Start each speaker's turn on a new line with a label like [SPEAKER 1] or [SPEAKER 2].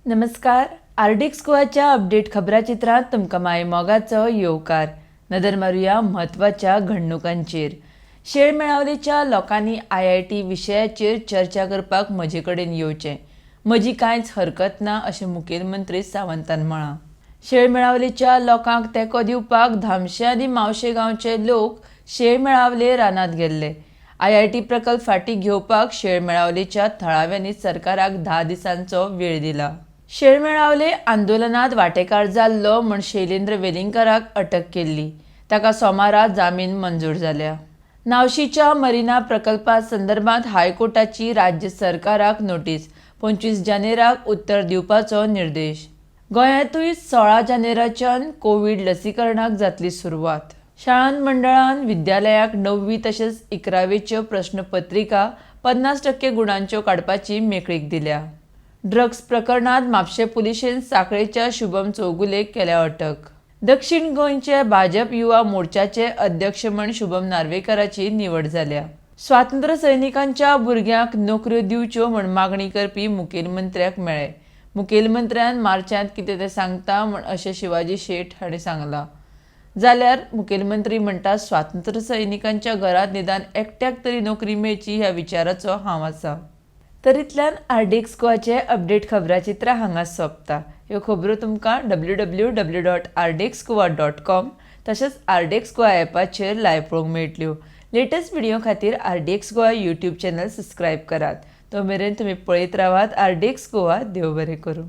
[SPEAKER 1] नमस्कार, RDX गोवाच्या update खबराचित्रांत तुमकां माय मोगाचो येवकार. नदर मारुया म्हत्वाच्या घडणुकांचेर. शेळ मेळावलेच्या लोकांनी आयआयटी विशयाचेर चर्चा करपाक म्हजे कडेन येवचें, म्हजी कांयच हरकत ना अशें मुखेलमंत्री सावंतान म्हळां. शेळ मेळावलेच्या लोकांक तेंको दिवपाक धामशे आनी मावशे गांवचे लोक शेळ मेळावले रानांत गेल्ले. आयआयटी प्रकल्प फाटीं घेवपाक शेळ मेळावलेच्या थळाव्यांनी सरकाराक 10 दिसांचो वेळ दिला. शेळ मेळावले आंदोलनात वांटेकार जाल्लो म्हूण शैलेंद्र वेलिंगकाराक अटक केल्ली. ताका सोमारा जामीन मंजूर जाल्या. नावशीच्या मरिना प्रकल्पा संदर्भात हायकोर्टाची राज्य सरकाराक नोटीस, 25 जानेराक उत्तर दिवपाचो निर्देश. गोंयांतूय 16 जानेराच्यान कोवीड लसीकरणाक जातली सुरवात. शाळां मंडळान विद्यालयाक 9वी तशेंच 11वेच्यो प्रश्नपत्रिका 50% गुणांच्यो काडपाची मेकळीक दिल्या. ड्रग्स प्रकरणात म्हापशें पुलिशेन सांखळेच्या शुभम चौगुलेक केल्या अटक. दक्षिण गोंयचे भाजप युवा मोर्चाचे अध्यक्ष म्हण शुभम नार्वेकराची निवड जाल्या. स्वातंत्र्य सैनिकांच्या भुरग्यांक नोकऱ्यो दिवच्यो म्हण मागणी करपी मुखेलमंत्र्याक मेळ्ळे. मुखेलमंत्र्यान मार्चांत कितें तें सांगता म्हण अशें शिवाजी शेट हांणी सांगलां. जाल्यार मुखेलमंत्री म्हणटा, स्वातंत्र्य सैनिकांच्या घरांत निदान एकट्याक तरी नोकरी मेळची ह्या विचाराचो हांव आसा. तर इतल्यान आरडीएक्स गोवाचे अपडेट खबराचित्रां हांगा सोंपता. ह्यो खबरो तुमकां www.rdxgoa.com तशेंच आरडीएक्स गोवा ॲपाचेर लायव्ह पळोवंक मेळटल्यो. लेटस्ट व्हिडिओ खातीर RDX Goa YouTube channel subscribe करात. तो मेरेन तुमी पळयत रावात आरडीएक्स गोवा. देव बरें करूं.